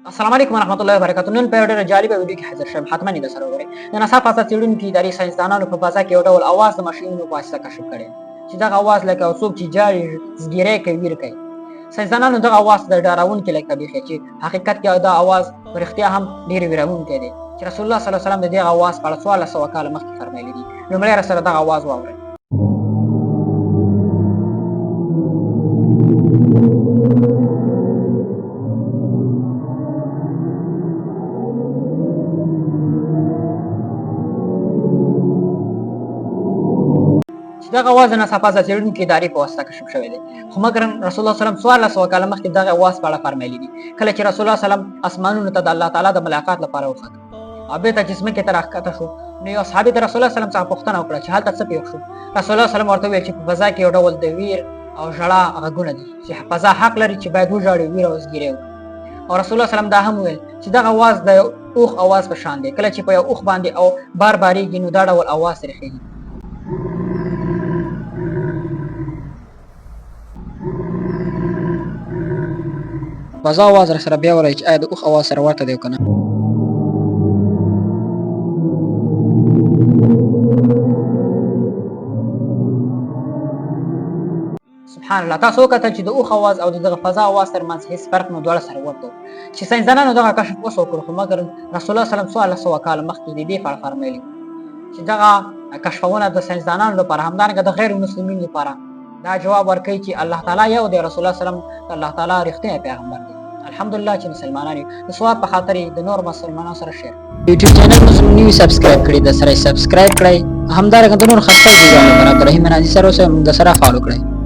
السلام علیکم ورحمت الله وبرکاته. نن په یو ډېره جالبه ویډیو کې حاضر شوم، حتما یې در سره وګورئ. د ناسا فضا څېړونکي ادارې ساینسدانانو په فضا کې یو ډول اواز د ماشینونو په واسطه کشف کړی چې دغه اواز لکه یو څوک چې ژاړي، زګیری کوي، ویر کوي. ساینسدانانو دغه اواز د ډارونکي لکه بیخي چې حقیقت کې دا اواز په رښتیا هم ډېر ویرونکی دی چې رسول الله صلی الله علیه وسلم د دغه اواز په اړه 1400 کاله مخکې فرمایلي دي. لومړی راسره دغه اواز واورئ. چې دغه اواز د ناسا فضا څېړونکي ادارې په واسطه کشف شوی دی، خو مګر رسول الله صلی الله علیه وسلم 1400 کاله مخکې دغه اواز په اړه فرمایلي دي. کله چې رسول الله صلی الله علیه وسلم اسمانونو ته د الله تعالی د ملاقات لپاره وخت او بیرته چې ځمکې ته راښکته شو، نو یو صحابي د رسول الله صلی الله علیه وسلم څخه پوښتنه وکړه چې هلته څه پېښ شو. رسول الله صلی الله علیه وسلم ورته وویل چې په فضا کې یو ډول د ویر او ژړا غږونه دي چې فضا حق لري چې باید وژاړي، ویر او زګیری وکړي. او رسول الله صلی الله علیه وسلم دا هم وویل چې دغه اواز د یو اوښ اواز په شان دی، کله چې په یو اوښ باندې او بار بارېږي نو دا ډول اواز ترې خېږي. فضا اواز را سره بیا وایي چې آیا د اوښ اواز سره ورته دی او که نه. سبحان الله، تاسو وکتل چې د اوښ اواز او د دغه فضا اواز ترمنځ هیڅ فرق نه، دواړه سره ورته وو چې ساینسدانانو دغه کشف اوس وکړ. خو مګر رسول الله صلی الله علیه وسلم 1400 کاله مخکې د دې په اړه فرمایلي چې دغه کشفونه د ساینسدانانو لپاره، همدارنګه د غیر مسلمین لپاره دا جواب ورکوي چې الله تعالی یو دی، رسول الله صلی الله علیه وسلم الله تعالی رښتینی پیغمبر دی. الحمدلله چې مسلمانان یو، د ثواب په خاطر یې د نور مسلمانانو سره share. یوټیوب چینل مو زموږ نوي subscribe کړي، د سره subscribe کړئ. همدارنګه د نور خسته ویډیوګانو لپاره عبدالرحیم منازي سره اوسئ، موږ د سره follow کړئ.